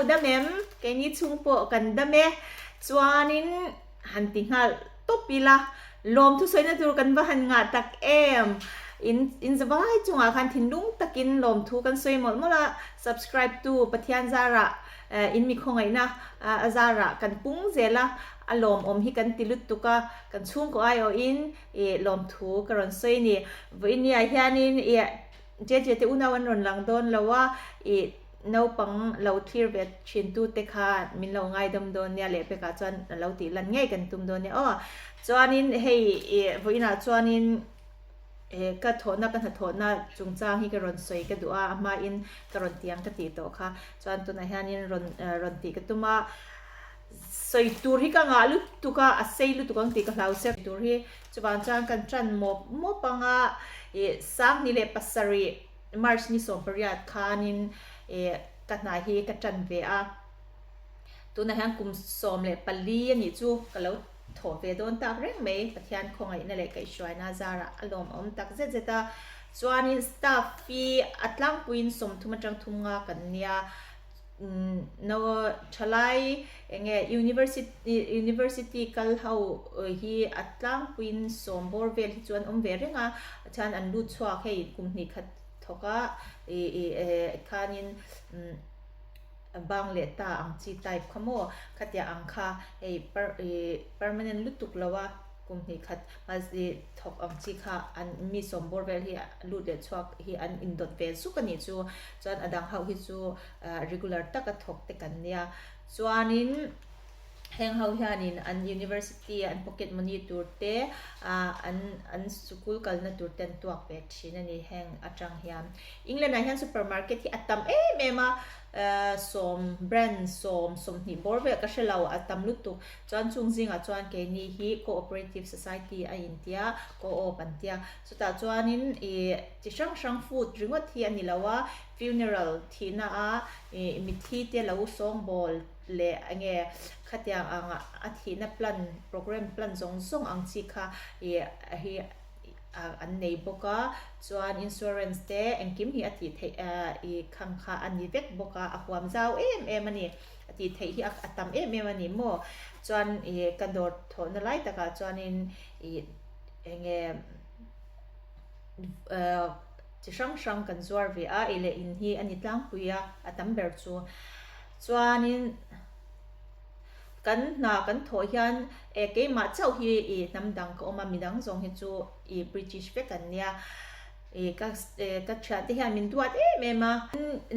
lo dam em? Keini chhung pawh kan dam e. Chuanin han ti nghal tawp ila, lawmthu sawina tur kan va han ngah tak em? In in zavai chungah khan thinlung takin lawmthu kan sawi mawlh mawlh a, subscribe tu Pathian zarah in mi khawngaihna a zarah kan pung zel a, a lawmawm hi kan ti lutuk a, kan chhungkaw aiawhin ih lawmthu ka rawn sawi a ni. Vawinia hianin ih Jeje te unau an rawn lang dawn lo a, ih naupang lo thlir ve thin tu te kha min lo ngaidam dawn nia lehpekah chuan a lo tih lan ngei kan tum dawn nia aw. Chuanin hei ih vawiinah chuanin eh ka thawhna ka hnathawhna chungchang hi ka rawn sawi ka duh a, a hmain ka rawn ti ang ka tih tawh kha. Chuan tunah hianin rawn rawn tih ka tum a, sawi tur hi ka ngah lutuk a, a sei lutuk ang tih ka hlau sia tur hi. Chuvang chuan kan ṭan mawp mawp ang a, ih 2007 March ni 18 khanin ih ka hna hi ka ṭan ve a, tunah hian kum 14 a nih chu ka lo thawh ve dawn tak reng mai, Pathian khawngaihna leh kaihhruaina zarah a lawmawm tak zet zet a, chuanin staff hi a tlangpuiin 30 aṭang thum nga kan nia. No thalai enge university university kal ho hi a tlangpuiin sawm bawr vel hi chu an awm ve reng a chuan an lut chhuak hei kum hnih khat thawk a ih ih eh khanin umm bang leh ta ang chi type kha maw khatiang ang kha hei per ih permanent lutuk lo a. Kum hnih khat hmasi thawk ang chi kha an mi sawm bawr vel hi lut leh chhuak hi an indawt ve zuk a nih chu. Chuan a dang ho hi chu regular taka thawk te kan nia. Chuanin heng ho hianin an university an pocket money tur te an an sikul kalna tur te an tuak ve thin a ni heng atang hian. England ah hian supermarket hi a tam em em a, sawm brand sawm 20 bawr vel ka hre lo a tam lutuk. Chuan chung zingah chuan keini hi Cooperative Society a intia, Co-op an tia. Chutah chuanin ih chi hrang hrang food ringawt hi a ni lo a, funeral thihna a ih mitthi te lo sawngbawl leh enge khatiang anga a thihna plan programme plan zawng zawng ang chi kha ih hi an nei bawk a. Chuan insurance te engkim hi a tih theih ih khang kha a ni vek bawk a, a huam zau em em a ni. A tih theih hi a tam em em a ni maw? Chuan ih ka dawr thawhna lai takah chuanin ih eng nge ah chi hrang hrang kan zuar ve a, ei leh in hi a ni tlangpui a, a tam ber chu. Chuanin kan hna kan thawh hian eh keimah chauh hi ih hnam dang ka awm a, midang zawng hi chu ih British vek an nia. Ih ka ka thiante hian min duat em em a.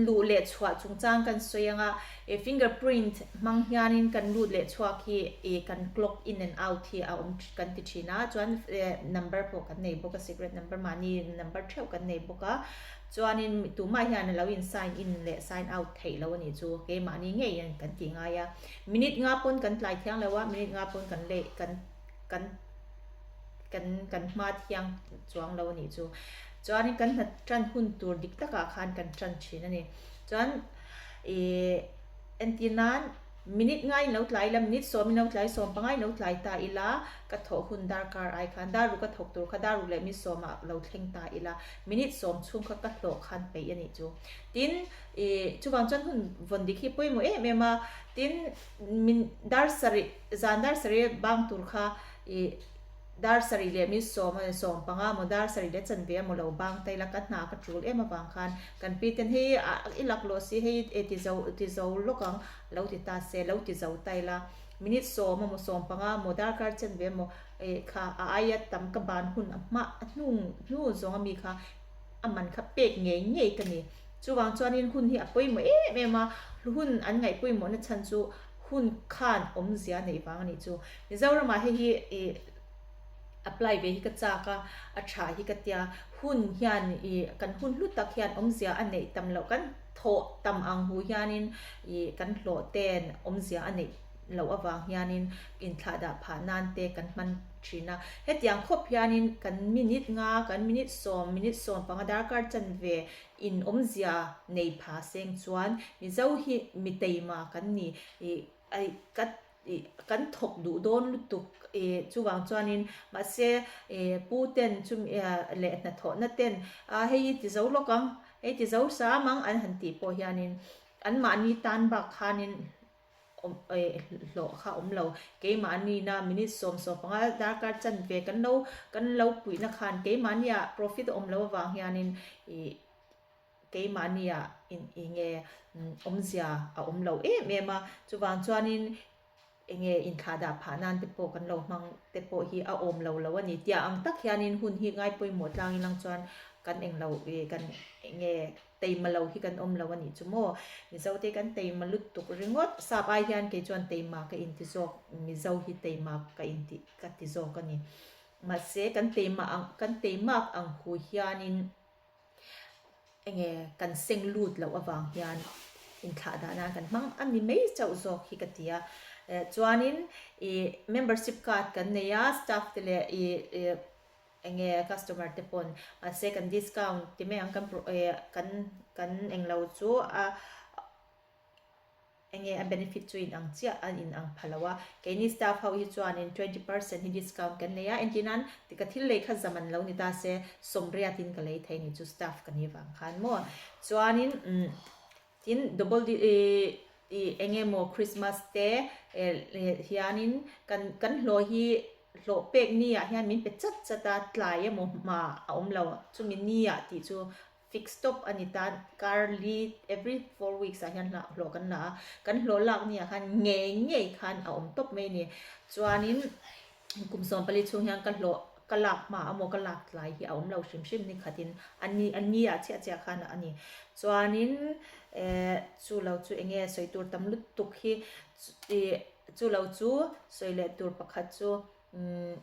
Luh leh chhuah chungchang kan sawi ang a, ih finger print hmang hianin kan lut leh chhuak hi ih kan clock in and out hi a awm kan ti thin a, chuan number pawh kan nei bawk a, secret number mahni number theuh kan nei bawk a, chuanin tumah hian a lo in sign in leh sign out theih lo a nih chu keimahni ngei kan tih ngai a, minute nga pawn kan tlai thiang lo a, minute nga pawn kan leh kan kan. kan kan hma thiang chuang lo a nih chu. Chuanin kan hna tan hun tur dik takah khan kan tan thin a ni. Chuan ih entir nan minute ngaiin lo tlai ila minute sawmin lo tlai 15 in lo tlai ta ila ka thawh hun darkar ai khan dar ruk a thawk tur kha dar ruk leh minute sawmah lo thleng ta ila minute sawm chhung kha ka hlawh khan peih a nih chu. Tin ih chuvang chuan hun vawn dik hi pawimawh em em a, tin min dar sarih zan dar sarih bang tur kha Ih, dar sarih leh mi sawm a 15 maw dar sarih leh chanve emaw lo bang ta ila ka hna ka tul em avang khan kan pi ten hei a i lak lawh si hei e ti zo ti zo lawk ang lo ti ta se lo ti zo ta ila minute sawm emaw 15 maw darkar chanve emaw eh kha a aia tam ka ban hun a hma a hnung hnu zawng ami kha a man kha pek ngei ngei ka ni. Chuvang chuanin hun hi a pawimawh em em a, hun an ngaih pawimawhna chhan chu Hun khan awmzia neih vang a nih chu. Mizoramah hei hi ih apply ve hi ka chak a, a tha hi ka tia. Hun hian ih kan hun hlu tak hian awmzia a neih tam loh kan thawh tam ang hu hianin ih kan hlawh ten awmzia a neih loh avang hianin inthlah dah phah nan te kan hman thin a. Hetiang khawp hianin kan minute nga, kan minute sawm, minute 15 darkar chanve In awmzia nei pha seng chuan Mizo hi mi teima kan ni ih ai ka ih kan thawk duh dawn lutuk ih chuvang chuanin mahse ih pu ten chumi leh hnathawhna ten a hei i ti zo lawk ang hei ti zo sam ang an han tih pawh hianin. Anmahni tan bak khanin hlawh kha awm lo. Keimahni na minute 10 15 darkar chanve kan lo kan lo puihna khan keimahnia profit a awm lo avang hianin ih keimahnia in eng nge awmzia a awm lo em em a. Chuvang chuanin eng nge inthlahdah phah nan te pawh kan lo hmang te pawh hi a awm lo lo a ni. Tia ang tak hianin hun hi ngaipawimawh tlang ilang chuan kan eng lo ih kan eng nge Teima lo hi kan awm lo a nih chu maw? Mizo te kan teima lutuk ringawt. Sap ai hian kei chuan teima ka inti zawk, Mizo hi teima ka inti ka ti zawk a ni. Mahse kan teima ang kan teimak ang hu hianin enge kan seng lut loh avang hian inthlah dah nan kan hmang a ni mai chauh zawk hi ka ti a. Chuanin ih membership card kan nei a, staff te leh ih Enge customer te pawn mahse kan discount ti mai ang kan kan kan englo chu a enge a benefit chu in ang chiah a in ang pha lo a keini staff ho hi chuanin 20% hi discount kan nei a entir nan ka thil lei kha zam an lo ni ta se sawmriat in ka lei thei ni chu staff ka nih vang khan maw chuanin umm tin double ih enge maw christmas te hianin kan kan hlawh hi Hlawh pek ni ah hian min pe chat chat a, tlai emaw hma a awm lo, chumi ni ah tih chu fix tawp a ni ta, kar li every 4 weeks ah hian hlawh kan la a, kan hlawh lak ni ah khan ngei ngei khan a awm tawp mai a ni. Chuanin kum 14 chhung hian ka hlawh ka lak hma emaw ka lak tlai hi a awm lo hrim hrim ni khatin a ni a ni ah chiah chiah khan a ni. Chuanin eh chu lo chu eng nge sawi tur tam lutuk hi ih Chu lo chu sawi leh tur pakhat chu umm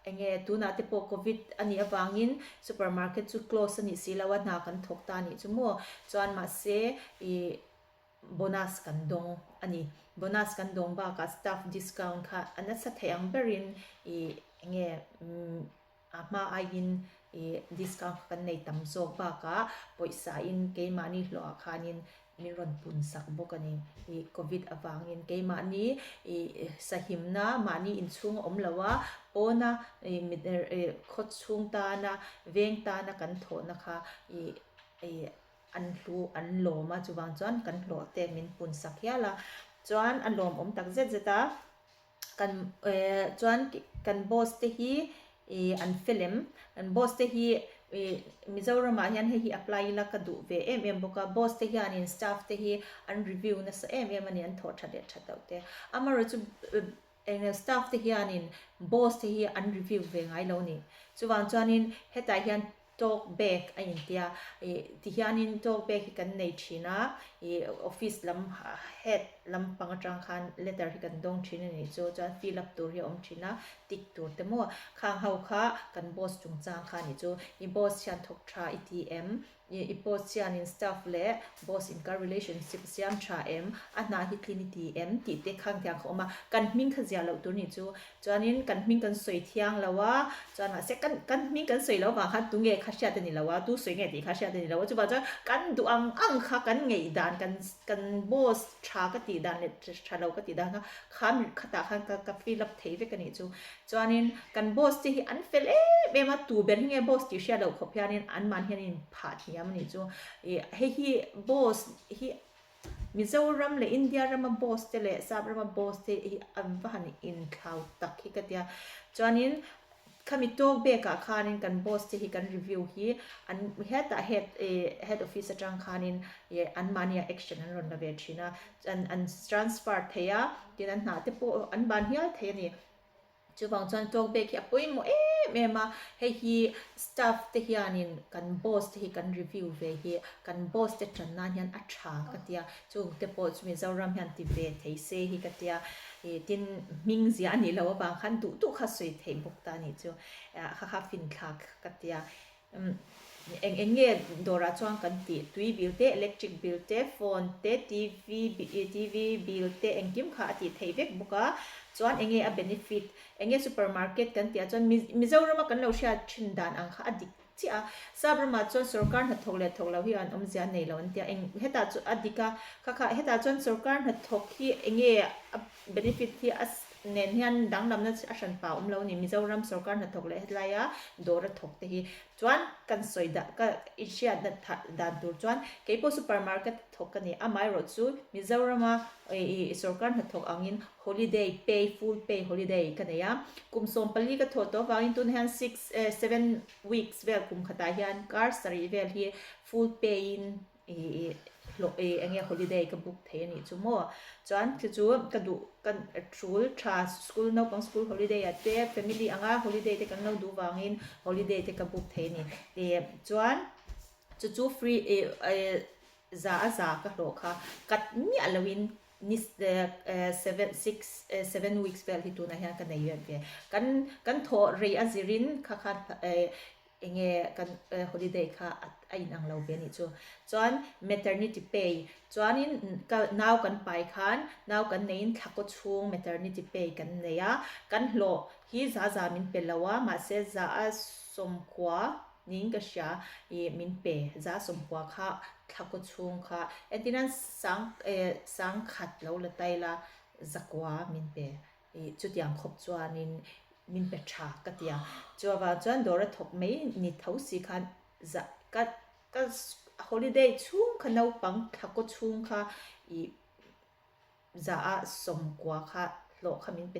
eng nge tunah te pawh covid a nih avangin supermarket chu close a nih si lo a hna kan thawk ta a nih chu maw chuan mahse ih bonus kan dawng a ni bonus kan dawng bakah staff discount kha a nasa thei ang berin ih eng nge umm a hma aiin ih discount kha kan nei tam zawk bakah pawisa in keimahni hlawhah khanin min rawn pun sak bawk a ni. Ih covid avangin keimahni ih sahimna mahni inchhung a awm lo a, pawna ih ih khaw chhung tana veng tana kan thawhna kha ih ih an hlu an lawm a chuvang chuan kan hlawh te min pun sak hial a chuan a lawmawm tak zet zet a. Kan eh chuan kan boss te hi ih an fel em kan boss te hi ih Mizoram ah hian hei hi apply ila ka duh ve em em bawk a boss te hianin staff te hi an review nasa em em a ni an thawh tha leh tha tauh te amaherawhchu eng staff te hianin boss te hi an review ve ngai lo a ni chuvang chuanin hetah hian Talk back a intia ih tihianin talk back hi kan nei thin a ih office lam head lampang atang khan letter hi kan dawng thin a nih chu chuan fill up tur hi a awm thin a tick tur te maw khang ho kha kan boss chungchang kha a nih chu i boss hian thawk tha i ti em ih i boss hianin staff leh boss inkar relationship a siam tha em a hna hi tlin i ti em tih te khang tiang kha a awm a kan hming kha ziah loh tur a nih chu. Chuanin kan hming kan sawi thiang lo a, chuan mahse kan kan hming kan sawi lo vang khan tunge kha hriat a ni lo a, tu sawi nge tih kha hriat a ni lo a, chuvang chuan kan duh ang ang kha kan ngeih dan kan kan boss tha ka tih dan leh tha lo ka tih dan kha kha khatah khan ka ka fill up thei vek a nih chu. Chuanin kan boss te hi an fel em em a, tu ber hi nge boss tih hriat loh khawp hianin an mahni hian in phah thiam a nih chu. Ih hei hi boss hi Mizoram leh India rama boss te leh Sap rama boss te hi an va han inthlau tak hi ka tia. Chuanin khami talk back ah khanin kan boss te hi kan review hi an hetah head eh head office atang khanin eh anmahni ah action an rawn la ve thin a, an an transfer thei a, tin an hnah te pawh an ban hial thei a ni. Chuvang chuan talk back hi a pawimawh em em a, hei hi staff te hianin kan boss te hi kan review ve hi kan boss te tan nan hian a tha ka tia, chung te pawh chu Mizoram hian ti ve thei se hi ka tia, ih tin hming zia a nih loh avang khan duh duh kha sawi theih bawk ta a nih chu, kha kha finthlak ka tia. Eng eng nge dawrah chuan kan tih? Tui bill te, electric bill te, phone te, TV TV bill te engkim kha a tih theih vek bawk a. Chuan eng nge a benefit? Eng nge supermarket kan tih ah chuan Mizorama kan lo hriat thin dan ang kha a dik chiah a. Sap ramah chuan sorkar hnathawk leh thawk lo hi an awmzia a nei lo an tia. Eng hetah chu a dik a, kha kha hetah chuan sorkar hnathawk hi eng nge a benefit hi a. nen hian danglamna a hran pah awm lo a ni. Mizoram sorkar hnathawk leh hetilaia dawra thawk te hi chuan kan sawi dah ka i hriatna dan tur chuan keipawh supermarket thawk ka ni. Amaherawh chu Mizorama i sorkar hnathawk angin holiday pay full pay holiday ka nei a. Kum 14 ka thawh tawh avangin tunah hian six seven weeks vel kum khatah hian kar sarih vel hi full pay in i hlawh i eng nge holiday ka book thei a nih chu maw chuan khi chu ka duh ka tul tha school naupang school holiday ah te family anga holiday te kan lo duh vangin holiday te ka book thei a ni ih chuan chu chu free ih za a za ka hlawh kha cut miah lo in ni seven six seven weeks vel hi tunah hian ka nei ve ve kan kan thawh rei a zirin kha kha Enge kan holiday kha a in ang lo ve anih chu. Chuan maternity pay chuanin ka nau kan pai khan nau kan neiin thla kaw chhung maternity pay kan nei a, kan hlawh hi za za min pe lo a mahse za a sawmkua niin ka hria ih min pe za sawmkua kha thla kaw chhung kha entirnan sang eh sangkhat lo la tai la zakua min pe. Ih chutiang khawp chuanin min pe tha ka ti a, chuvang chuan dawr a thawk mai ni tho si khan za ka ka holiday chhung kha naupang thla kaw chhung kha ih za a sawmkua kha hlawh kha min pe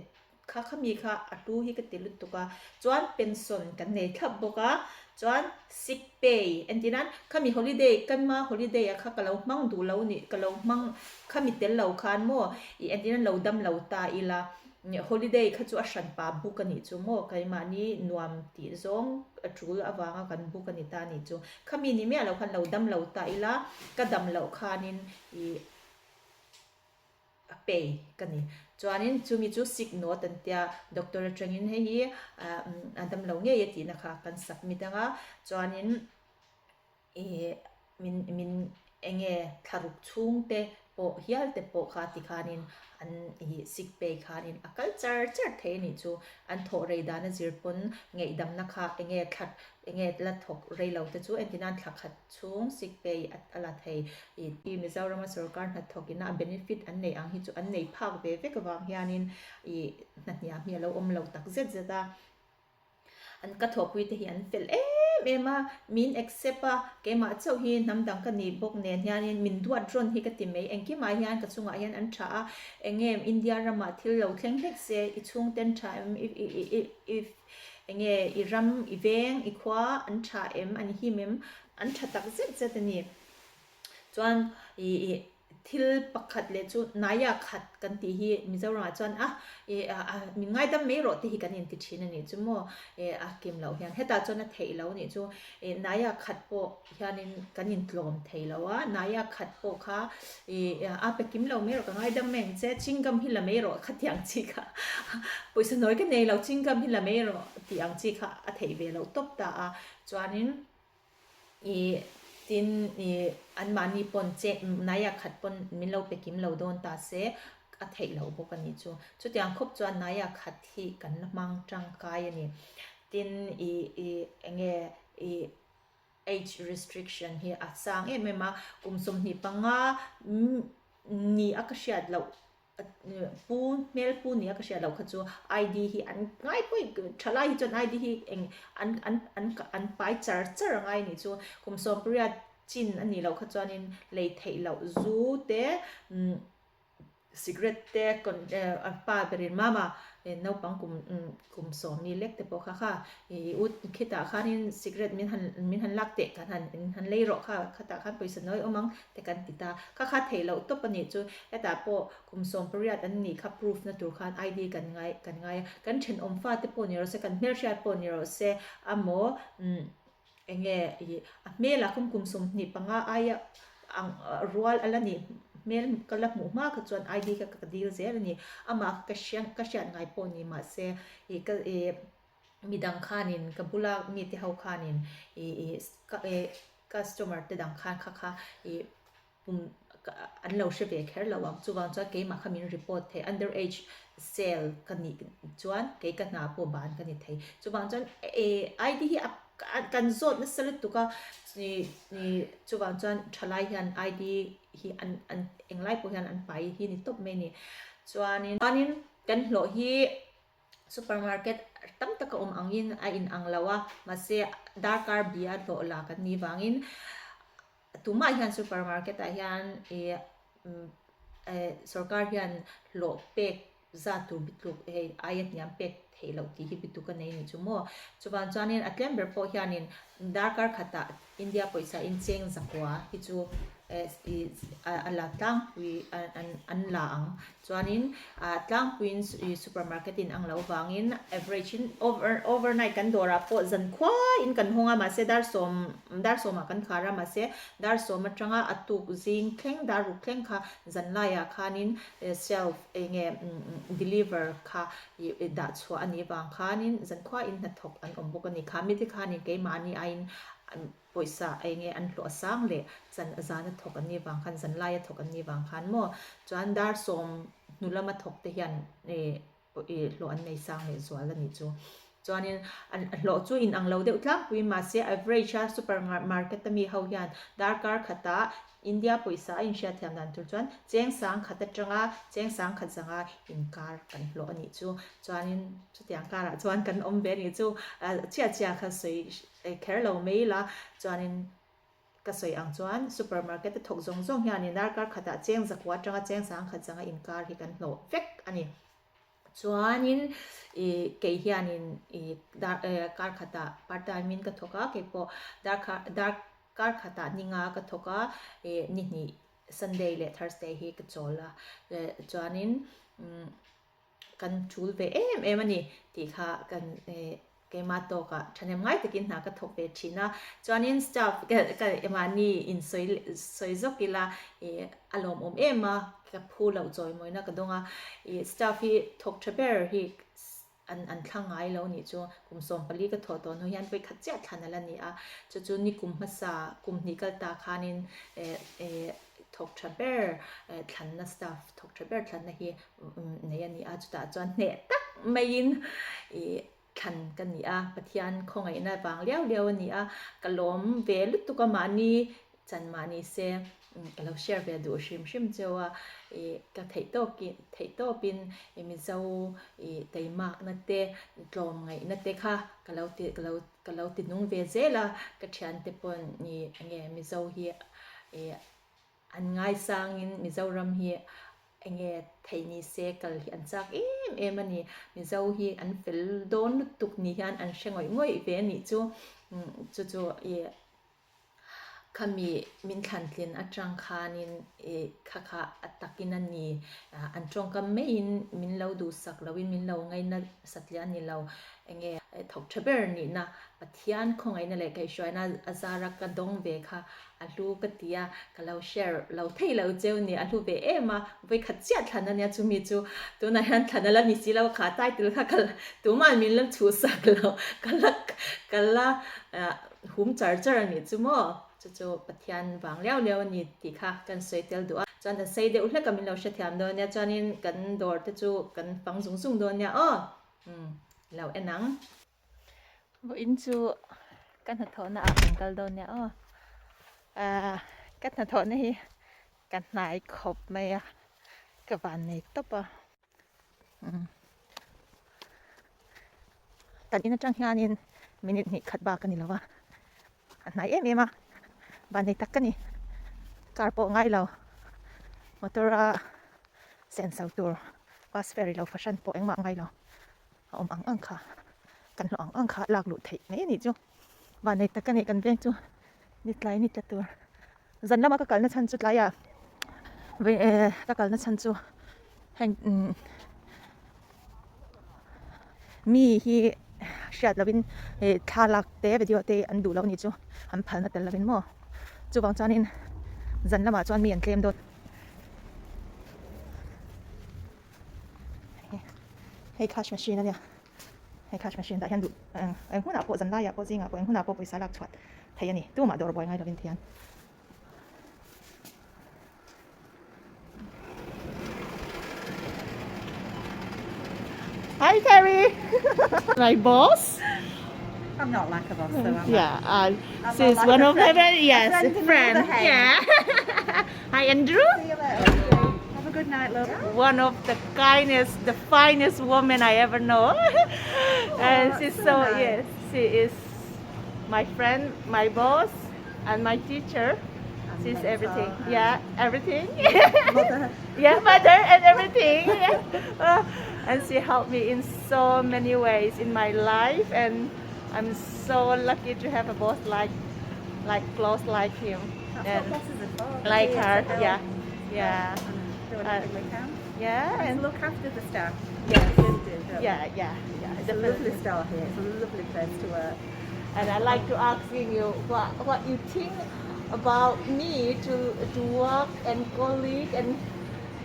kha kha mi kha a hlu hi ka ti lutuk a, chuan pension kan nei thlap bawk a, chuan sick pay entir nan khami holiday ka hma holiday ah kha ka lo hmang duh lo nih ka lo hmang khami tel lo khan maw ih entir nan lo dam lo ta ila holiday kha chu a hran pa book a nih chu maw keimahni nuam tih zawng a tul avanga kan book a ni ta nih chu khami ni miah lo khan lo dam lo ta ila ka dam loh khanin ih. A pay ka ni. Chuanin chumi chu sick note an tia, doctor atangin hei hi a damlo ngei a tihna kha kan submit ang a, chuanin ih min min eng nge thlaruk chhungte pawh hial te pawh kha tikhanin an ih sick pay khanin a kal char char thei a nih chu. An thawh rei dan a zir pawn ngeihdamna kha eng nge thla eng nge la thawk rei lo te chu entir nan thla khat chhung sick pay a la thei. I Mizorama sorkar hnathawk ina a benefit an neih ang hi chu an nei phak ve vek avang hianin i hnahniam hi a lo awm lo tak zet zet a. An ka thawhpui te hi an fel em em a, min accept a, keimah chauh hi hnam dang ka ni bawk nen hianin min duat rawn hi ka ti mai. Engkimah hian ka chungah hian an tha a, eng nge India ramah thil lo thleng hlek se i chhungten tha em i i i Eng nge i ram, i veng, i khua an tha em, an him em? An tha tak zet zet a ni. Chuan i i thil pakhat leh chu naia khat kan tih hi Mizoramah chuan a i a min ngaidam mai rawh te hi kan inti thin a nih chu maw e a kim loh hian hetah chuan a theih lo nih chu i naia khat pawh hianin kan intlawm thei lo a, naia khat pawh kha i a pe kim lo mai rawh ka ngaidam mai ang che, chingam hi la mai rawh khatiang chi kha pawisa nawi ka nei lo chingam hi la mai rawh tih ang chi kha a theih ve loh tawp ta a, chuanin i tin i anmahni pawn che naia khat pawn min lo pe kim lo dawn ta se a theih loh bawk a nih chu, chutiang khawp chuan naia khat hi kan la hmang tangkai a ni, tin i i eng nge i. Age restriction hi a sang em em a, kum 25 ni a ka hriat loh pu hmel pu ni a ka hriat loh kha chu ID hi an ngai pawh thalai hi chuan ID hi eng an an an an pai char char a ngai nih chu kum 18 chin a nih loh kha chuanin lei theih loh zu te Cigarette te a pa berin mama naupang kum kum sawmi lek te pawh kha kha i u khitah khanin cigarette min han min han lak teh kan han in han lei rawh kha khatah khan pawisa nawi awm ang te kan ti ta kha kha theih loh tawp a nih chu hetah pawh kum 18 an nih kha proof na tur khan ID kan ngai kan ngai a kan thenawm fa te pawh ni rawh se kan hmelhriat pawh ni rawh se amaw Eng nge i a hmelah khan kum 25 aia ang rual a la nih hmel ka la hmuh hma kha chuan ID kha ka dil zel a ni. Amah kha ka hriat ka hriat ngai pawh ni mahse i ka i midang khanin ka bula mite ho khanin i i ka i customer te dang khan kha kha i pum an lo hre ve kher lo ang chuvang chuan keimah kha min report thei under age sale ka nih chuan kei ka hna pawh ban ka ni thei chuvang chuan ID hi a kan zawt nasa lutuk a chuvang chuan thalai hian ID hi an an englai pawh hian an pai hi ni tawp mai a ni chuanin chuanin. Kan hlawh hi supermarket tam tak a awm angin a in ang lo a, mahse darkar bia hlawh la kan nih vangin tumah hian supermarket ah hian ih sorkar hian hlawh pek zat tur bitluk hei aia hniam pek theih loh tih hi bituk a nei a nih chu maw. Chuvang chuanin a tlem ber pawh hianin darkar khatah India pawisa in cheng zakua hi chu a la tlangpui an la ang. Chuanin tlangpuiin supermarket in ang lo vangin average in overnight kan dawrah pawh zankhuain kan hawng a mahse dar sawm dar sawmah kan khar a mahse dar sawm atanga a tuk zing thleng dar ruk thleng kha zan laiah khanin shelf enge deliver kha dah chhuah a nih vang khanin zankhuain hnathawk an awm bawk a ni. Kha mite khanin keimahni aiin pawisa enge an hlawh a sang leh zan zana thawk an nih vang khan zan laia thawk an nih vang khan maw chuan dar sawm hnu lama thawk te hian ih hlawh an nei sang leh zual a nih chu. Chuanin an hlawh chu in ang lo deuh tlangpui mahse average a super market a mi ho hian darkar khatah India pawisa a inhriat thiam dan tur chuan cheng sang khat atanga cheng sang khat zanga inkar kan hlawh a nih chu. Chuanin chutiang karah chuan kan awm ve a nih chu. Chhia chhia kha sawi kher lo mai ila chuanin ka sawi ang chuan supermarket a thawk zawng zawng hianin darkar khatah cheng zakua atanga cheng sang khat zanga inkar hi kan hlawh vek a ni. Chuanin ih kei hianin ih dar eh kar khatah part time in ka thawk a keipawh dar kha dar kar khatah ni nga ka thawk a ih ni hnih Sunday leh Thursday hi ka chawl a eh chuanin umm kan tul ve em em a ni tih kha kan eh Keimah tawkah thahnem ngai takin hna ka thawk ve thin a, chuanin staff ka ka mahni insawi sawi zawk ila ih a lawmawm em a, ka phu loh chawimawina ka dawng a, ih staff hi thawk tha ber hi an an thlang ngai lo nih chu kum 14 ka thawh tawh hnu hian vawikhat chiah thlan a la ni a, chu chu ni kum hmasa kum hnih kal ta khanin eh eh thawk tha ber eh thlanna staff thawk tha ber thlanna hi nei a ni a, chutah chuan hneh tak maiin ih thlan ka ni a, Pathian khawngaihna vang liau liau a ni a, ka lawm ve lutuk a mahni chan mahni se ka lo share ve duh hrim hrim cheu a, ih ka theih tawk in theih tawp in ih Mizo ih teimakna te tlawmngaihna te kha ka lo ti ka lo ka lo ti nung ve zel a, ka thiante pawn ih enge Mizo hi ih An ngaisangin Mizoram hi enge theih ni se kal hi an chak em em a ni. Mizo hi an fel dawn lutuk ni hian an hre ngawih ngawih ve a nih chu. Chu chu ih khami min thlan tlin atang khanin ih kha kha a takin a ni. An tawngkam maiin min lo duhsak loin min lo ngaina satliah a ni lo. Enge thawk tha ber nihna Pathian khawngaihna leh kaihhruaina a zara ka dawng ve kha a hlu ka ti a, ka lo share lo thei lo cheu ni, a hlu ve em a, vawikhat chiah thlan a nia chumi chu tunah hian thlan a la ni si lo kha title kha ka tuma'n min la chhuhsak lo, ka la ka la hum char char a nih chu maw, chu chu Pathian vang liau liau a ni tih kha kan sawi tel duh a, chuan a sei deuh hlek a min lo hrethiam dawn nia, chuanin kan dawr te chu kan fang zung zung dawn nia aw, umm lo en ang. Vawiin chu ka hnathawhna ah kan kal dawn nia aw ahh ka hnathawhna hi ka hnai khawp mai a ka van nei tawp a umm kan in atang hianin minute hnih khat bak a ni lo a a hnai em em a van nei tak ka ni car pawh ngai lo motor a senso tur bus fare ilo fahran pawh engmah a ngai lo. A awm ang ang kha kan hlawh ang ang kha lak luh theih mai a nih chu vanei tak a nih kan veng chu ni tlai ni tla tur zan lama ka kalna chhan chu tlaiah eh ka kalna chhan chu heng umm mi hi hriat lovin eh thla lak te video te an duh lo a nih chu an phalna tel lovin maw chuvang chuanin zan lamah chuan mi an tlem dawn. Hei cash machine a nia hei cash machine dah hian duh eng eng hunah pawh zan laiah pawh zingah pawh eng hunah pawh pawisa lak chhuat theih a ni tumah dawr buai ngai lovin thian. Hi Terry my boss I'm not like a boss though, am I? Yeah, I'm she's more like one a of her friend- yes a friend in friend another hen. yeah Hi Andrew See you later. Have a good good night, love. One of the kindest, the finest woman I ever know. And Oh, she's that's so, so nice. yes, she is my friend, my boss, and my teacher. And She's mentor everything. and Yeah, everything. Mother. Yeah, mother and everything. Yeah. And she helped me in so many ways in my life, and I'm so lucky to have a boss like, like close like him. That's and what bosses are for. like They're her. here to help. Yeah, yeah, And do anything we can. yeah, And and look after the staff. Yes. We do, don't we? yeah, yeah, yeah. It's a Definitely. lovely store here. It's a lovely place to work. And I like to asking you what what you think about me to to work and colleague and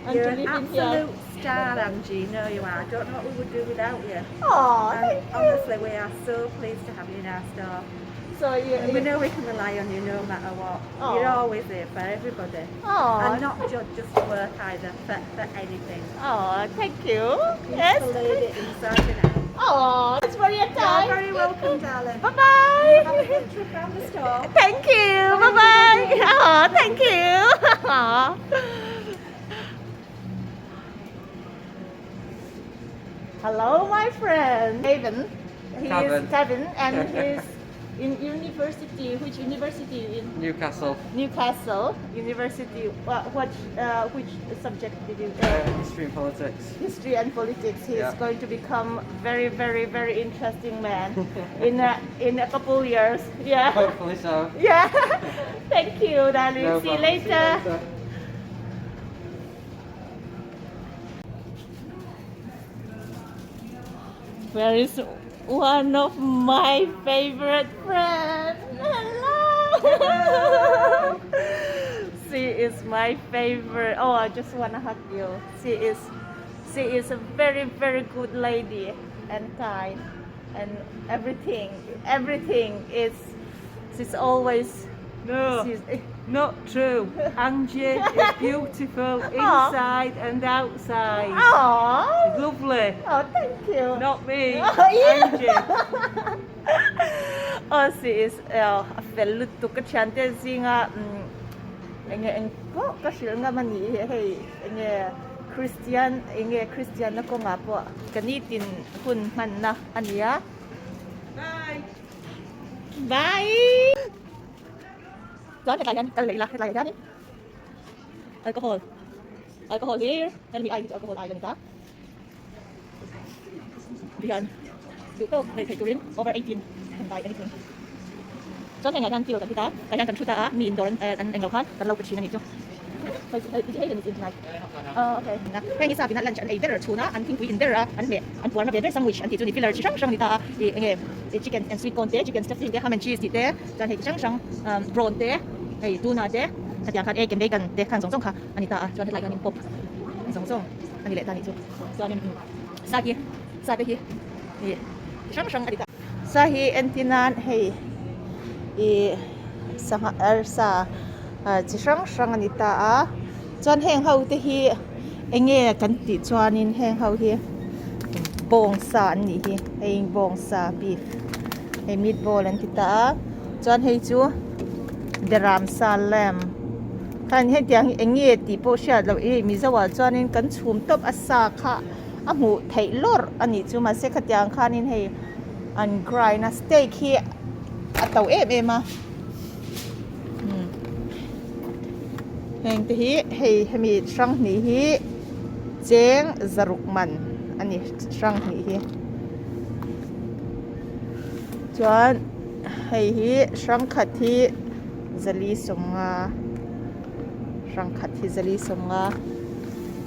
and You're to an live in here. absolute star, Angie. You know you are. I don't know what we would do without you. Oh, And thank you. honestly, we are so pleased to have you in our store. So you, And we know we can rely on you no matter what. You're Aw. always here for everybody. Oh, And not just, just for work either, for, for anything. oh, thank you. Yes. Beautiful lady inside and out. Oh, thanks for your time. You're very welcome, darling. Bye bye. Have a good trip round the store. Thank you. Bye bye. Oh, thank you. Aw. Hello, my friend. Kevin. He is Kevin. Kevin, and he's in university. Which university? In Newcastle. Newcastle University. What? What? Which subject did you? History and politics. History and politics. He is Yeah. going to become very, very, very interesting man in a, in a couple years. Yeah. Hopefully so. Yeah. Thank you, darling. No See you problem. later. See you later. Where is one of my favorite friends? Hello. She is my favorite. Oh, I just wanna hug you. She is, she is a very, very good lady and kind, and everything. Everything is. She's always. No, She's, not true. Angie is beautiful inside and outside. Aw. She's lovely. Oh, thank you. Not me, Oh, yeah. Angie. Oh, she is uh, a fel lutuk ka thiante zinga um, enge eng pawh ka hrilh ngam a ni hi hei enge Christian enge Christian na kawngah pawh ka nitin hun hmanna a ni a. Bye. Bye! Chuan hetlai hian kal leh ila hetlai hianin alcohol alcohol hlir helmi ai hi chu alcohol ai a ni ta tihian duh tawk leh theih turin over 18 han buy anything chuan heng ah hian field an ti ta tah hian kan thu ta a mi indawr an an englo khan kan lo pe thin a nih chu hei hei hei in tonight oh okay heng hi sap in a lunch an ei ber chhun a an thingpui in ber a an hmeh an puarna ve ber sandwich an tih chu ni filler chi hrang hrang a ni ta a ih enge chicken and sweet corn te chicken stuffing te ham and cheese tih te chuan hei chi hrang hrang prawn te hei tuna te khatiang khan egg and bacon te khan zawng zawng kha a ni ta a chuan hetlai hian in pawp zawng zawng a ni leh ta a nih chu chuanin sa hi sa te hi ih chi hrang hrang a ni ta. Sa hi entir nan hei ih sangha arsa chi hrang hrang a ni ta a chuan heng ho te hi eng nge kan tih chuanin heng ho hi bawngsa an nih hi hei bawngsa beef hei meatball an ti ta a chuan hei chu deramsa lamb khan hetiang hi eng nge tih pawh hriat loh i mizo ah chuanin kan chhum tawp a sa kha a hmuh theih lawrh a nih chu mahse khatiang khanin hei an grind a steak hi a to em em a heng te hi hei hemi hrang hnih hi cheng zaruk man a ni hrang hnih hi chuan hei hi hrang khat hi zali sawmnga hrang khat hi zali sawmnga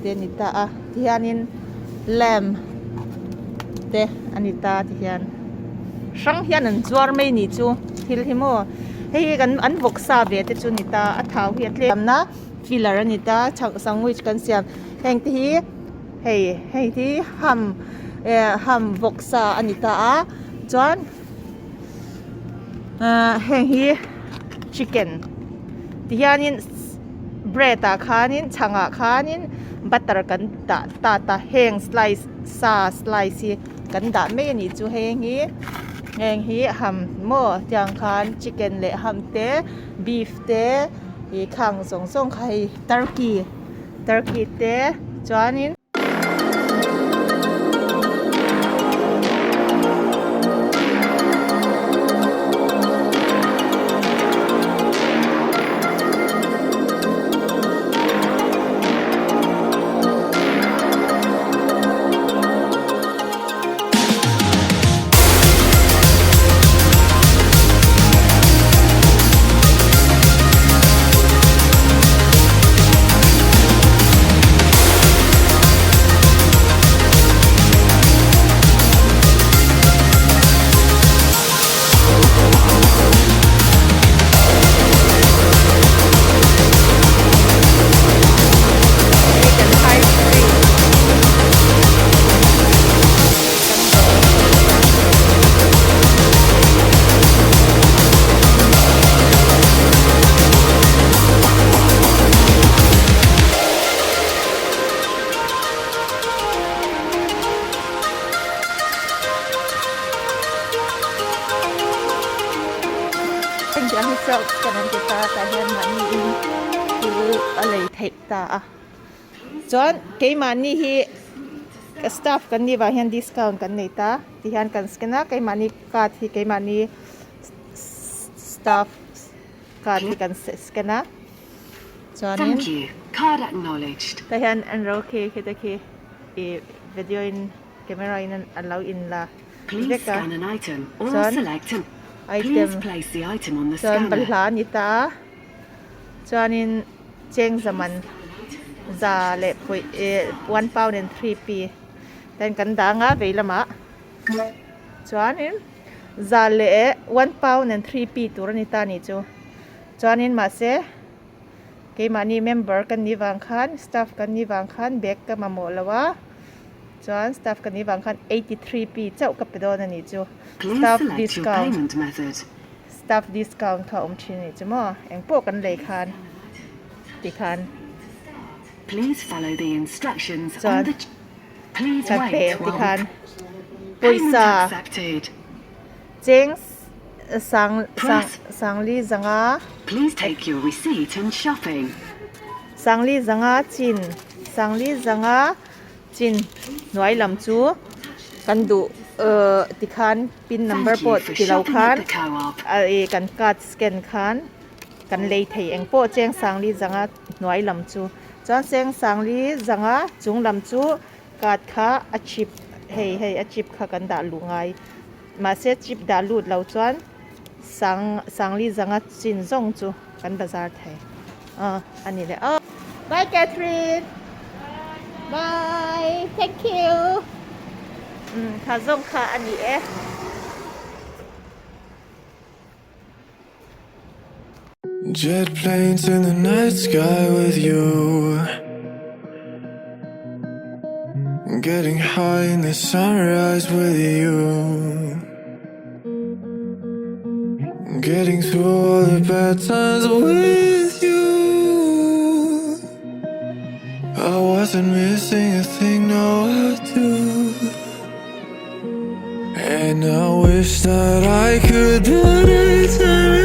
te a ni ta a tihianin lamb te a ni ta tihian hrang hian an zuar mai ni chu thil hi maw hei hi kan an vawk sa ve te chu a ni ta a thau hi a tlem na filler a ni ta chhak sandwich kan siam heng te hi hei hei hi ham eh ham vawk sa a ni ta a chuan ah heng hi chicken tihianin bread ah khanin chhangah khanin butter kan dah ta ta heng slice sa slice hi kan dah mai a nih chu heng hi heng hi ham maw tiang khan chicken leh ham te beef te ih khang zawng zawng kha hei turkey. Turkey te chuanin. Engtiang hi self scan an ti ta tah hian mahni in thil a lei theih ta a chuan keimahni hi ka staff kan nih vang hian discount kan nei ta ti hian kan scan a keimahni card hi keimahni staff card hi kan scan a chuanin tah hian an ro khi khita khi ih video in camera in a lo in la vek a chuan item chuan balhla a ni ta a chuanin cheng zaman za leh pawih ih one pound and 3p ten kan dang a vei lamah chuanin za leh one pound and 3p tur a ni ta a nih chu chuanin mahse keimahni member kan nih vang khan staff kan nih vang khan bag ka mamawh lo a chuan staff kan nih vang khan 83p chauh ka pe dawn a nih chu staff discount staff discount kha a awm thin a nih chu maw eng pawh kan lei khan tikhan chuan kan pe tikhan pawisa cheng sang sang sangli zanga sangli zanga chin sangli zanga chin hnuai lam chu kan duh ehh tikhan pin number pawh ti lo khan ih kan card scan khan kan lei thei eng pawh cheng sangli zanga hnuai lam chu chuan cheng sangli zanga chung lam chu card kha a chip hei hei a chip kha kan dah luh ngai mahse chip dah lut lo chuan sang sangli zanga chin zawng chu kan bazar thei aw a ni leh aw bye Catherine bye thank you um kha zawng kha a ni e. Jet planes in the night sky with you Getting high in the sunrise with you Getting through all the bad times with you I wasn't missing a thing, no I do And I wish that I could better